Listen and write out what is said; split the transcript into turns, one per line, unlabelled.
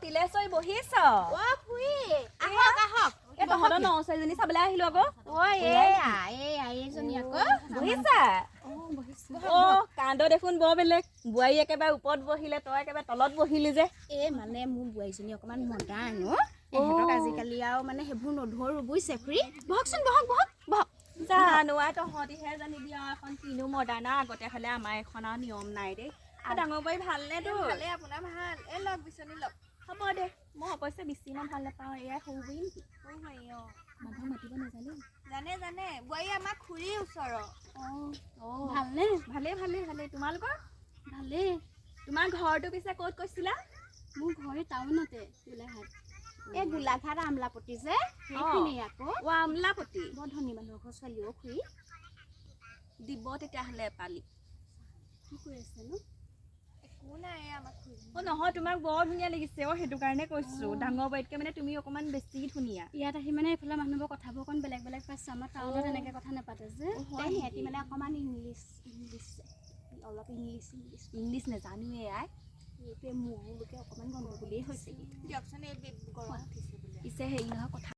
তিলেশ্বৰী, বহিছ?
অ খুৰী, আহক আহক।
এই তহঁতৰ ন ছোৱালীজনী চাবলৈ আহিলো আকৌ।
অ, এইয়া এইয়া এইজনী আকৌ।
বহিছা? অ, কাণ্ড দেখোন বৰ বেলেগ। বোৱাৰী একেবাৰে ওপৰত বহিলে, তই একেবাৰে তলত বহিলি যে।
এই মানে মোৰ বোৱাৰীজনী অকণমান মডাৰ্ণ অ। এহেঁতক আজিকালি আৰু মানে সেইবোৰ নধৰো, বুজিছে খুৰী? বহকচোন, বহক বহক বহক।
জানো আই, তহঁতিহে জানিবি আৰু এখন কিনো মডাৰ্ণ। আৰু আগতে হ'লে আমাৰ এখন আৰু নিয়ম নাই দেই। অ, ডাঙৰ বোৱাৰী, ভালনে তোৰ?
ভালে, আপোনাৰ ভাল? এই লওক, বিচনী লওক।
হ'ব দে। মই অৱশ্যে বেছি ইমান ভাল নাপাওঁ। এয়াই সৰু বুঢ়ী নেকি?
অ।
মানুহক মাতিব নাজানে।
জানে জানে, বোৱাৰী আমাৰ খুৰীৰ ওচৰৰ।
অঁ।
ভালনে?
ভালে ভালে ভালে। তোমালোকৰ?
ভালেই।
তোমাৰ ঘৰটো পিছে ক'ত কৈছিলা?
মোৰ ঘৰ টাউনতে, গোলাঘাট। এই গোলাঘাট আমলাপট্টি যে, সেইখিনি আকৌ।
অ, আমলাপট্টি।
বৰ ধনী মানুহৰ ঘৰ ছোৱালী অ খুৰী।
দিব তেতিয়াহ'লে পালি।
কি কৰি আছেনো?
একো নাই, এই আমাৰ খুৰী।
অ নহয়, তোমাক বৰ ধুনীয়া লাগিছে অ, সেইটো কাৰণে কৈছো। ডাঙৰ বাৰীতকৈ মানে তুমি অকণমান বেছি ধুনীয়া।
ইয়াত আহি মানে এইফালে মানুহবোৰ কথাবোৰ অকণ বেলেগ বেলেগ পাইছে। আমাৰ টাউনত এনেকৈ কথা নাপাতে যে।
তাই সিহঁতি মানে অকণমান ইংলিছ ইংলিছ অলপ ইংলিছ ইংলিছ।
ইংলিছ নাজানোৱে আই।
সেইটোৱে, মোৰোকে অকণমান গণ্ডগোলেই হৈছেগৈ।
দিয়কচোন, এই গৰম উঠিছে বোলে।
পিছে হেৰি নহয়, কথা